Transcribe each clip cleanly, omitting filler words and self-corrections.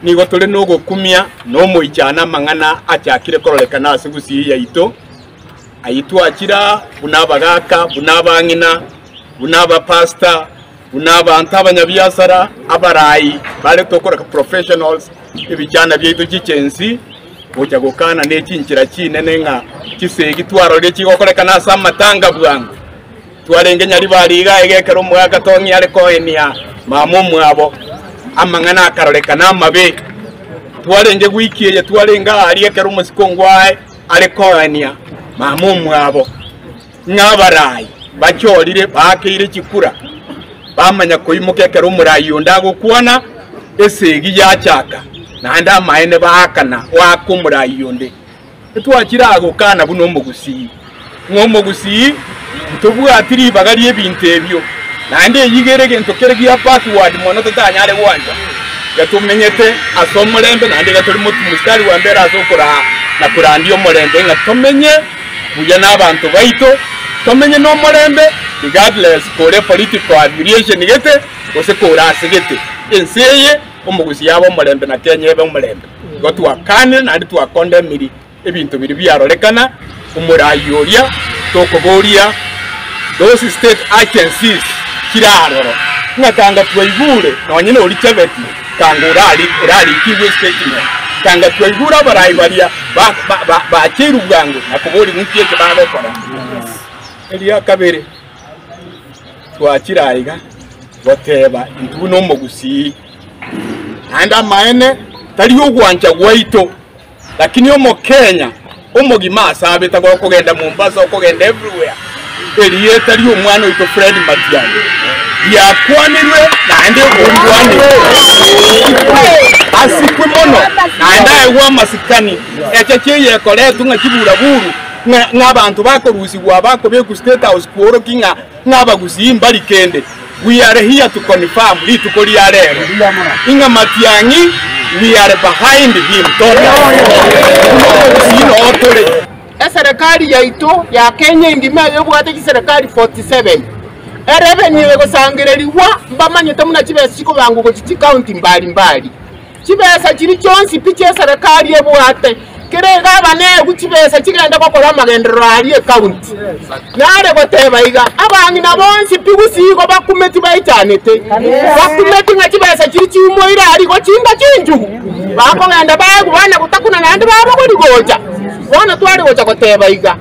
Nigo tore nogokumia na omoichano amang'ana achakire kororekana ase gusii yaito, ayio twachire aa buna abagaaka, buna abang'ina, buna abapastor, buna abanto abanyabiasara, abarai bare tokoreka professionals, ebichana biaito chichensi, gocha gokana ne chinchera chinene ng'a chisegi twarorire chigokorekana ase amatanga bwango. Twarenge nyaribari iga iga ekero omogaka Tong'i are koenia mama omwabo, amang'ana akarorekana amabe. Twarenge wiki eye twarenge aaria ekero omosike ongwae are koenia mama omwabo, ng'a abarai bachorire baakeire chikura, bamanya koimoka ekero omorai onde agokwana, esegi yachaka, naende amaene baakana goaka omorai onde. Twachire aa gokana buna omogusii, ng'a omogusii ntobwati ribaga ri'ebinto ebio, naende eyio iga ere egento kere gia backward mono totanyare gwancha. Iga tomenyete ase omorembe naende iga tori mostari wa mbere ase okoraa na korandia omorembe ng'a tomenye buya na abanto baito, tomenye nomorembe regardless kore political affiliation gete gose kore ase gete. Ense eye omogusii abe omorembe na Kenya ebe omorembe. Igo twakanire naende twakondemiri ebinto biria biarorekana, omoraai oria tokoboria those state agencies chire aroro ng'a kanga twaigure nonye na oria Chebeti kanga orarikigwe statement, kanga twaigure abarai baria bacheirwe bwango na koboria ng'ki eke bagokora. Eria kabere twachire aiga goteba intwe buna omogusii. Naende amaene tari ogwancha gwaito, lakini omokenya omogima ase abete gokogenda Mombasa okogenda everywhere, erieta ri'omwana oito Fred Matiang'i riakwanirwe naende okwanirwe asikwe mono naende aegwe amasikani. Echeche eye ekoretwe ng'a chiburaburu ng'a abanto bakorusigwa bakobekwa State House kworokia ng'a ng'a abagusii mbari kende. We are here to confirm rituko ria rero ing'a Matiang'i we are behind him totally. Buna omogusii noo tore. Eserekari yaito ya Kenya engima eye ebwate chiserekari 47. Erevenue egosangererigwa mbamanyete buna chibesa chikobangwa gochia chicounty mbali mbali. Chibesa chiria chionsi pi chi'eserekari ebwate, kera egavana eegwe chibesa chigende gokora amagenderero aria ecounty. Nare goteba iga, abang'ina bonsi pi gusii igo bakumeti baichanete, bakumeti ng'a chibesa chiria chiumoire aria igo chinga chinchugu, bakogenda baegwe bana gotakuna naende babogori gocha. Bono tware gocha goteba iga,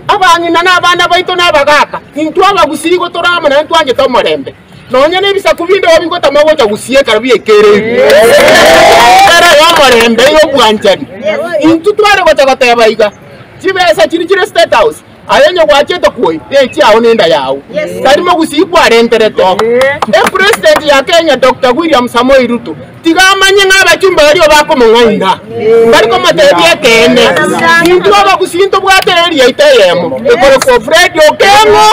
abang'ina na abana baito na abagaka, intwe abagusii igo tore amo naende twanchete omorembe. Nonya nebisaku binde igo bigotama gocha gusii ekero biaikereirwe ere y'omorembe y'obwanchani. Intwe tware gocha goteba iga, chibesa chiria chire State House, aye onye gwachete kwoyia, nechiao nenda yao. Tari mogusii kwarenterete. Epresident ya Kenya Doctor William Samoei Ruto tiga amanye ng'a abachumba baria bakomong'aina mbari komotebia ekeene. Intwe abagusii ntobwate area yaito eyemo ekorokwa Fred Okengo.